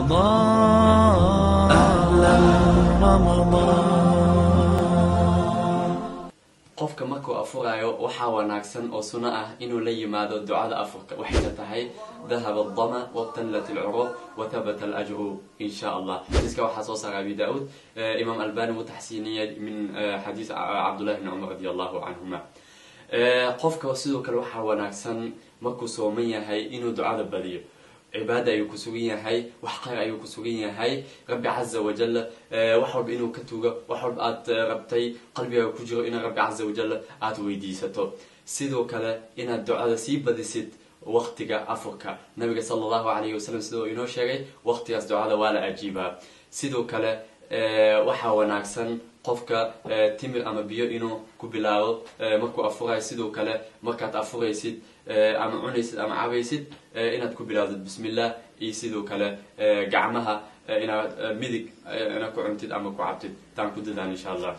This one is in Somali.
رمضان، أهلا رمضان. Qofka markuu afurayo waxaa wanaagsan oo suno ah inuu la yimaado ducada afurka, waxayna tahay "ذهب الظمأ وابتلت العروق وثبت الأجر إن شاء الله". Xadiiska waxaa soo saaray Abi Daud, Imaam Albani wuu taxsiiniyay, min xadiis Cabdullahi bni Cumar رضي الله عنهما. Qofka sidoo kale waxaa wanaagsan markuu sooman yahay inuu ducada badiyo. Cibaada ayuu ku sugan yahay, wax khayr ayuu ku sugan yahay. Rabbi عز وجل wax walba inuu ka tugo, wax walba aad rabtay, qalbigaaga ku jiro, inaad Rabbi عز وجل aada weydiisato. Sidoo kale inaad ducada sii badisid waqtiga afurka. Nabiga صلى الله عليه وسلم sidoo inoo sheegay, waqtigaas ducada waa la ajiibaa. Sidoo kale waxaa wanaagsan qofka timir ama biyo inuu ku bilaabo markuu afurayo. Sidoo kale markaad afuraysid ama cunaysid ama cabaysid, inaad ku bilaawdid "bismillah", iyo sidoo kale gacmaha inaad midig inaad ku cuntid ama ku cabtid. Taan ku dadaan, insha Allah.